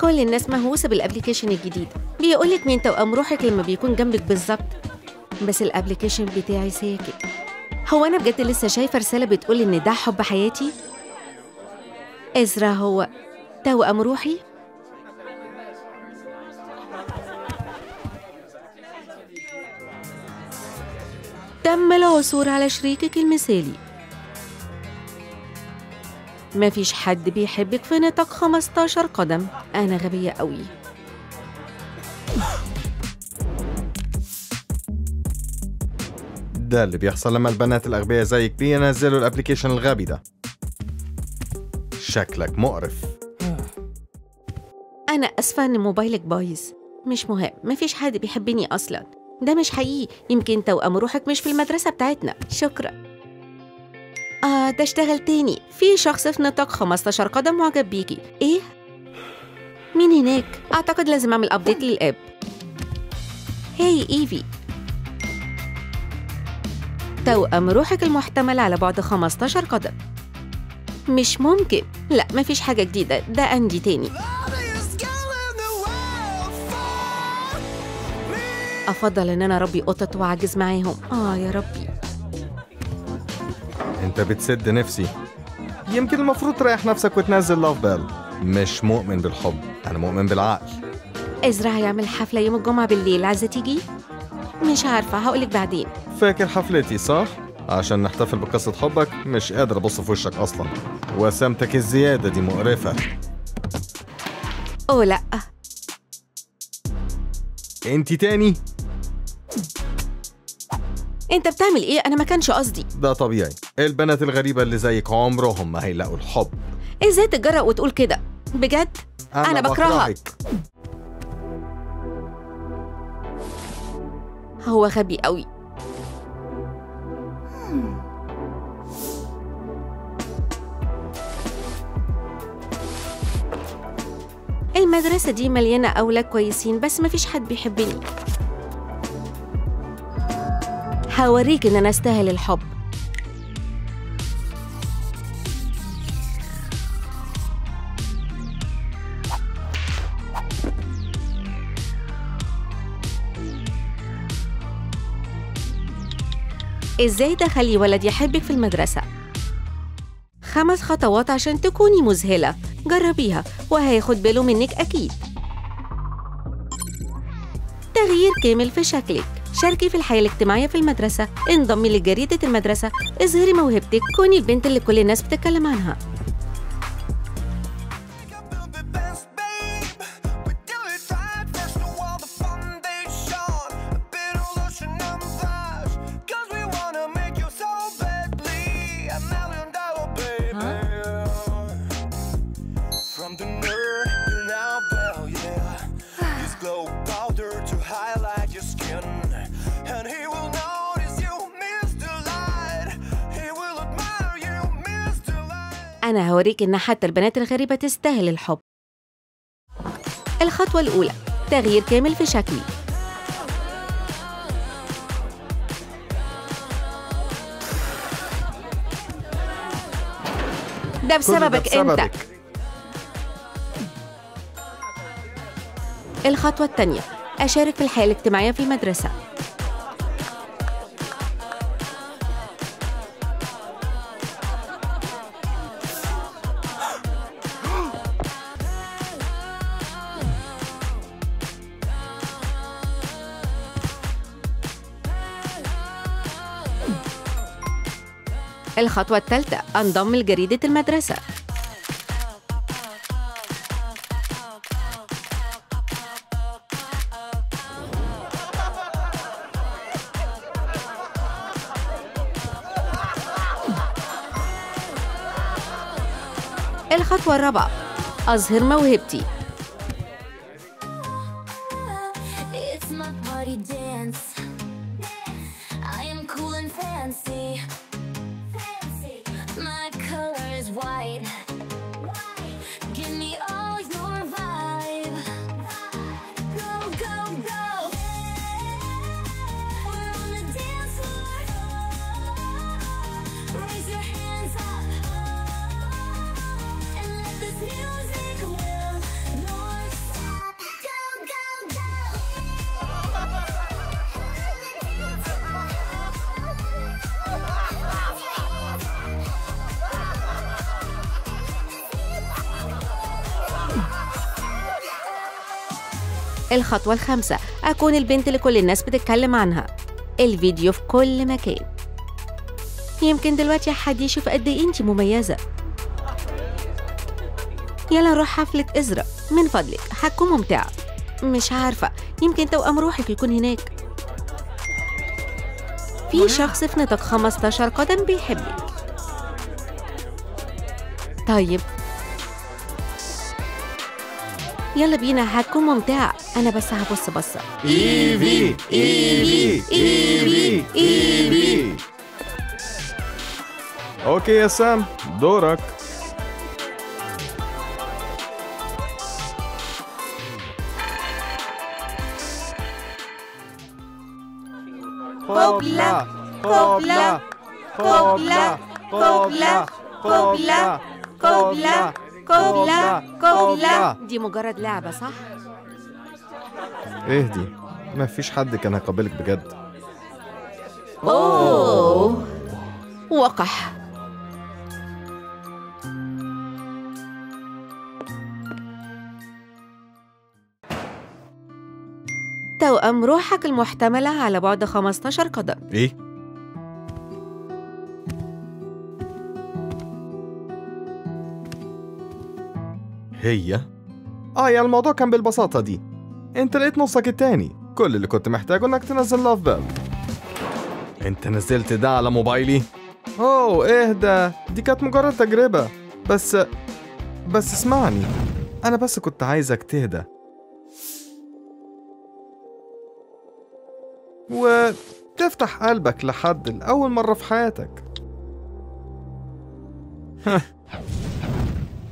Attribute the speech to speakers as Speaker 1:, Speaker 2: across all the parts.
Speaker 1: كل الناس مهووسة بال application الجديد، بيقولك مين توأم روحك لما بيكون جنبك بالظبط. بس ال application بتاعي ساكت. هو أنا بجد لسه شايفة رسالة بتقول إن ده حب حياتي؟ إزرا هو توأم روحي؟ تم العثور على شريكك المثالي. مفيش حد بيحبك في نطاق 15 قدم. أنا غبية قوي.
Speaker 2: ده اللي بيحصل لما البنات الأغبياء زيك بينزلوا ال application الغبي ده. شكلك مقرف.
Speaker 1: أنا أسفة إن موبايلك بايظ. مش مهم، مفيش حد بيحبني أصلاً. ده مش حقيقي، يمكن توأم روحك مش في المدرسة بتاعتنا. شكراً. ده اشتغل تاني. في شخص في نطاق 15 قدم معجب بيكي. إيه؟ مين هناك؟ أعتقد لازم أعمل update لل app. Hey إيفي، توأم روحك المحتمل على بعد 15 قدم. مش ممكن. لا، مفيش حاجة جديدة، ده أندي تاني. أفضل إن أنا أربي قطط وأعجز معاهم. يا ربي.
Speaker 2: أنت بتسد نفسي. يمكن المفروض تريح نفسك وتنزل لاف بيل. مش مؤمن بالحب، أنا مؤمن بالعقل.
Speaker 1: إزرا هيعمل حفلة يوم الجمعة بالليل، عايزة تيجي؟ مش عارفة، هقولك بعدين.
Speaker 2: فاكر حفلتي صح؟ عشان نحتفل بقصة حبك. مش قادر أبص في وشك أصلا. وسامتك الزيادة دي مقرفة.
Speaker 1: أوه لأ.
Speaker 2: أنت تاني؟
Speaker 1: أنت بتعمل إيه؟ أنا ما كانش قصدي.
Speaker 2: ده طبيعي، البنات الغريبة اللي زيك عمرهم ما هيلاقوا الحب.
Speaker 1: إزاي تتجرأ وتقول كده؟ بجد؟ أنا بكرهك. هو غبي قوي. المدرسة دي مليانة أولاد كويسين، بس مفيش حد بيحبني. هوريك إن أنا أستاهل الحب. إزاي تخلي ولد يحبك في المدرسة؟ 5 خطوات عشان تكوني مذهلة، جربيها وهياخد باله منك أكيد. تغيير كامل في شكلك، شاركي في الحياة الاجتماعية في المدرسة، انضمي لجريدة المدرسة، اظهري موهبتك، كوني البنت اللي كل الناس بتتكلم عنها. أنا هوريك إن حتى البنات الغريبة تستاهل الحب. الخطوة الأولى، تغيير كامل في شكلي. ده بسببك أنت. الخطوة الثانية، أشارك في الحياة الاجتماعية في المدرسة. الخطوة الثالثة، أنضم لجريدة المدرسة. الخطوة الرابعة، أظهر موهبتي.
Speaker 3: Music will
Speaker 1: الخطوة الخامسة، أكون البنت اللي كل الناس بتتكلم عنها. الفيديو في كل مكان. يمكن دلوقتي حد يشوف قد إيه أنت مميزة. يلا نروح حفلة إزرا من فضلك، هتكون ممتعة. مش عارفة، يمكن توأم روحك يكون هناك. في شخص في نطاق 15 قدم بيحبك. طيب يلا بينا، هتكون ممتعة. أنا بس هبص بصة.
Speaker 2: إيفي إيفي إيفي إيفي. okay يا سام، دورك.
Speaker 1: قبلة قبلة قبلة قبلة قبلة قبلة قبلة قبلة. دي مجرد لعبة صح؟
Speaker 2: اهدي، ما فيش حد كان هيقابلك بجد.
Speaker 1: أوه وقح. توأم روحك المحتملة على بعد 15 قدم.
Speaker 2: إيه؟ هي؟ يا الموضوع كان بالبساطة دي. أنت لقيت نصك التاني، كل اللي كنت محتاجه إنك تنزل لاف بيل. أنت نزلت ده على موبايلي؟ أوه اهدى، دي كانت مجرد تجربة. بس اسمعني، أنا بس كنت عايزك تهدى وتفتح قلبك لحد لأول مرة في حياتك.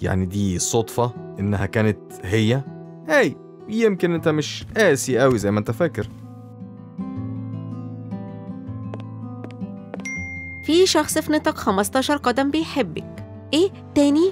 Speaker 2: يعني دي صدفة إنها كانت هي؟ هاي يمكن أنت مش قاسي قوي زي ما أنت فاكر.
Speaker 1: في شخص في نطاق 15 قدم بيحبك. إيه تاني؟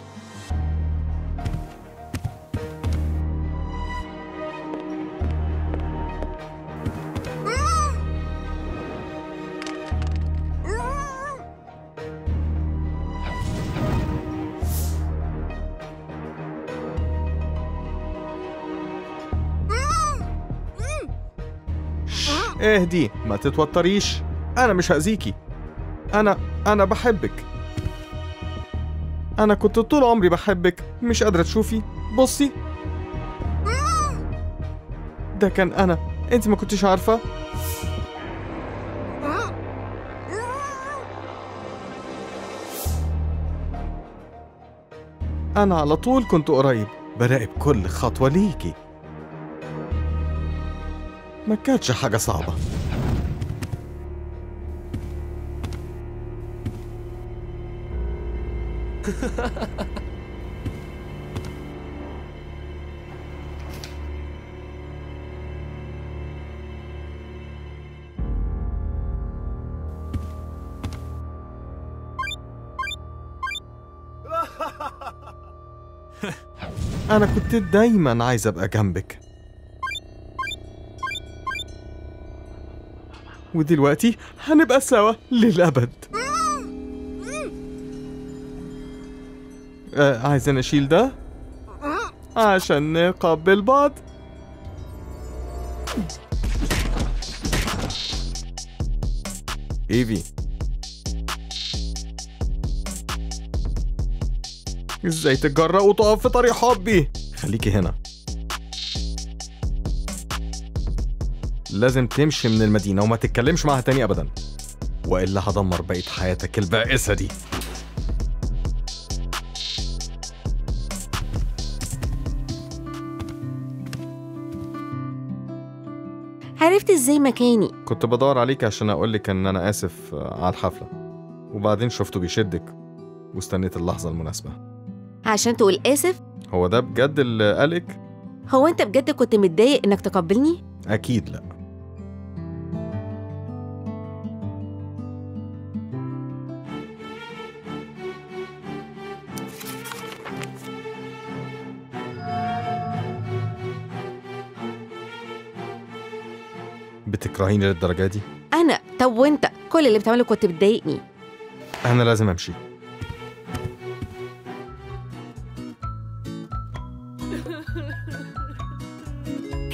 Speaker 2: اهدي، ما تتوتريش، أنا مش هأذيكي. أنا بحبك. أنا كنت طول عمري بحبك، مش قادرة تشوفي؟ بصي، ده كان أنا، أنت ما كنتش عارفة؟ أنا على طول كنت قريب، براقب كل خطوة ليكي. ما كانتش حاجة صعبة. أنا كنت دايماً عايز أبقى جنبك، ودلوقتي هنبقى سوا للأبد. عايزين أشيل ده عشان نقبل بعض. إيفي، إزاي تتجرأ وتقف في طريق حبي؟ خليكي هنا، لازم تمشي من المدينة وما تتكلمش معها تاني أبدا، وإلا هدمر بقية حياتك البائسة دي.
Speaker 1: عرفت إزاي مكاني؟
Speaker 2: كنت بدور عليك عشان أقولك إن أنا آسف على الحفلة، وبعدين شفته بيشدك واستنيت اللحظة المناسبة
Speaker 1: عشان تقول آسف؟
Speaker 2: هو ده بجد اللي قالك؟
Speaker 1: هو أنت بجد كنت متضايق إنك تقبلني؟
Speaker 2: أكيد لأ. بتكرهيني للدرجة دي؟
Speaker 1: أنا؟ طب وأنت؟ كل اللي بتعمله كنت بتضايقني.
Speaker 2: أنا لازم أمشي.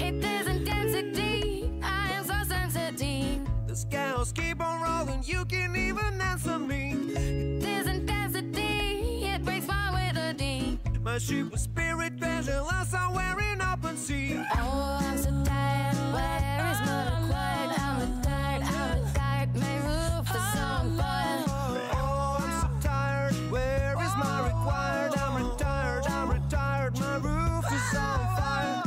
Speaker 3: Hate this intensity, I am so sensitive.
Speaker 4: The scales keep on rolling, you can't even answer me.
Speaker 3: This intensity, it breaks my melody.
Speaker 4: My ship was spirit treasure, somewhere in open sea.
Speaker 3: Oh, I'm so tired, where is my required? I'm retired, my roof is on fire.
Speaker 4: Oh, I'm so tired, where is my required? I'm retired, my roof is on fire.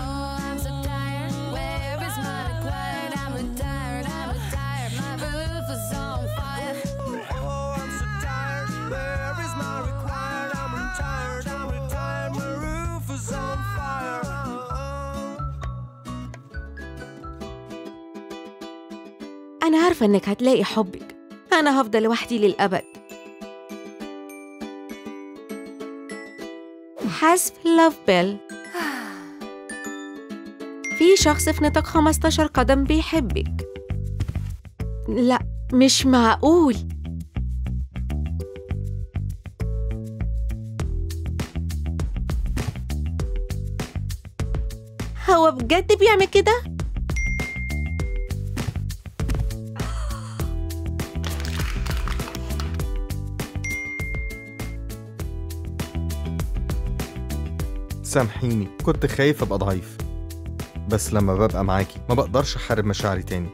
Speaker 3: Oh, I'm so tired, where is my required? I'm retired, my roof is on fire.
Speaker 4: Oh, I'm so tired, where is my required? I'm retired, my roof is on fire.
Speaker 1: أنا عارفة إنك هتلاقي حبك. أنا هفضل لوحدي للأبد. حذف لاف بيل. في شخص في نطاق 15 قدم بيحبك. لا، مش معقول. هو بجد بيعمل كده؟
Speaker 2: سامحيني، كنت خايف ابقى ضعيف، بس لما ببقى معاكي ما بقدرش احارب مشاعري تاني.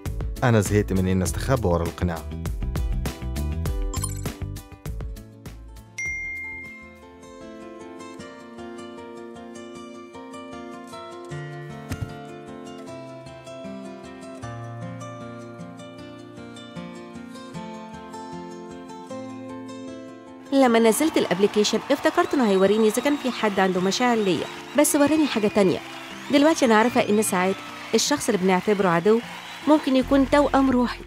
Speaker 2: انا زهقت من اني استخبى ورا القناع.
Speaker 1: لما نزلت ال application افتكرت انه هيوريني اذا كان في حد عنده مشاعر ليا، بس وراني حاجة تانية. دلوقتي انا عارفه ان ساعات الشخص اللي بنعتبره عدو ممكن يكون توأم روحي.